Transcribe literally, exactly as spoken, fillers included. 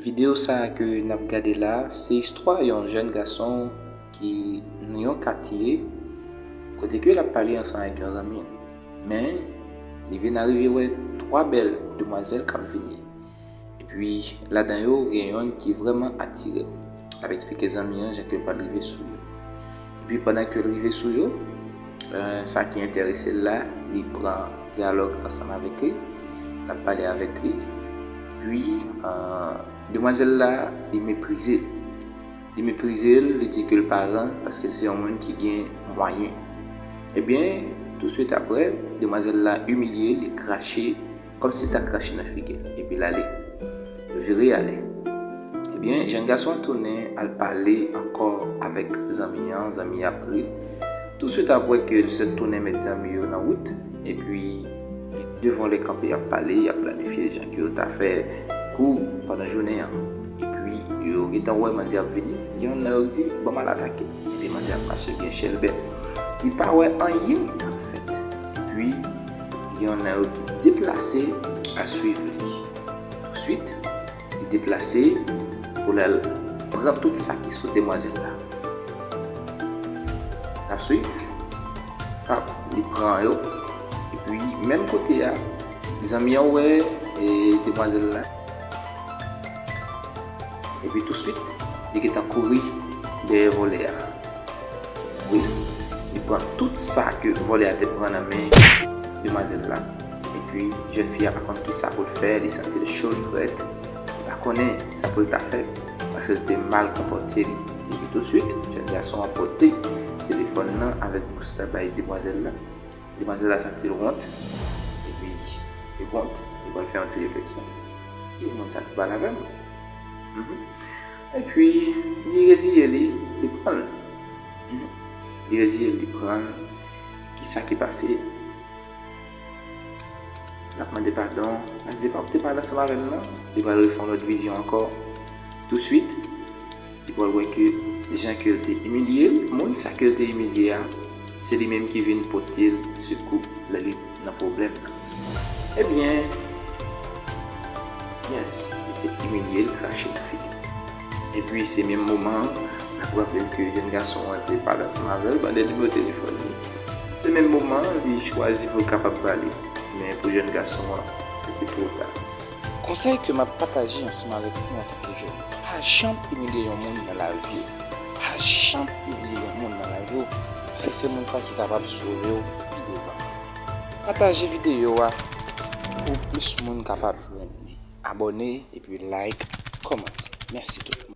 Videyo sa a ke n ap gade la, se istwa yon jèn gason ki nan yon katye kote ke l ap pale ansanm avèk yon zanmi l. Men, li vin arive wè twa bèl demwazèl k ap vini. Epi, ladan yo, gen yonn ki vrèman atire l. L ap eksplike zanmi an jan ke l pral rive sou yo. Epi, pandan ke l rive sou yo, eh, sa ki enterese l la, li pran dyalòg ansanm avèk li, l ap pale avèk li. Epi, eh, demwazèl la, li meprize l. Li meprize l, li di ke l pa rann paske l se yon moun ki gen mwayen. Ebyen, tousuit apre, demwazèl la imilye l, li krache, kòmsi l ta krache nan figi l, epi l ale. Vire ale. Ebyen, jèn gason an tounen al pale ankò avèk zanmi an, zanmi an ap ri l. Tousuit apre ke l sot tounen met zanmi yo nan wout, epi de vòlè kanpe ap pale, y ap planifye jan ke yo ta fè kou pandan jounen an. Epi, yo gentan wè manzè ap vini, gen yonn nan yo di, "Ban m al atake." Epi manzè ap mache byen chèlbè. Li pa wè anyen k ap fèt. Epi, gen yonn nan yo ki deplase al swiv li. Tousuit, li deplase pou l al pran tout sa ki sou demwazèl la. N ap swiv. Pap, li pran yo. Epi, menm kote a, zanmi an wè, e, demwazèl la. Epi, tousuit, li gentan kouri dèyè vòlè a. Wi, li pran tout sa ke vòlè a te pran nan men demwazèl la. Epi, jèn fi a pa konn ki sa pou l fè, li santi l cho, l frèt. Li pa konnen sa pou l ta fè, paske l te mal konpòte li. Epi tousuit, jèn gason an pote telefòn nan avèk bous la bay demwazèl la. Demwazèl la santi l wont. Epi, li wont, li pral fè yon ti refleksyon. "Ki moun sa ki pale avè m?" Mhm. Epi, li reziye li, li pran l. Mhm. Li reziye li, li pran l. Ki sa ki pase? L ap mande padon. L ap di, "Epa w te pale ansanm avè m, non?" Li pral refè yon lòt vizyon ankò. Tousuit, li pral wè ke jan ke l te imilye l, moun sa ke l te imilye a, se li menm ki vin pote l sekou lè li nan pwoblèm nan. Ebyen, yes, li te imilye l, krache nan figi l. Epi, se menm moman an, n ap raple l ke jèn gason an te pale ansanm avè l, ban l nimewo telefòn li. Se menm moman an, li chwazi pou l kapab pale. Men pou jèn gason an, se te twò ta. Konsèy ke m ap pataje ansanm avèk nou antanke jèn, pa janm imilye yon moun nan lavi w. Pa janm imilye yon moun nan lavi w, paske se moun sa ki kapab sove w pi devan. Pataje videyo a pou plis moun kapab jwenn li. Abòne epi like, kòmante. Mèsi tout moun.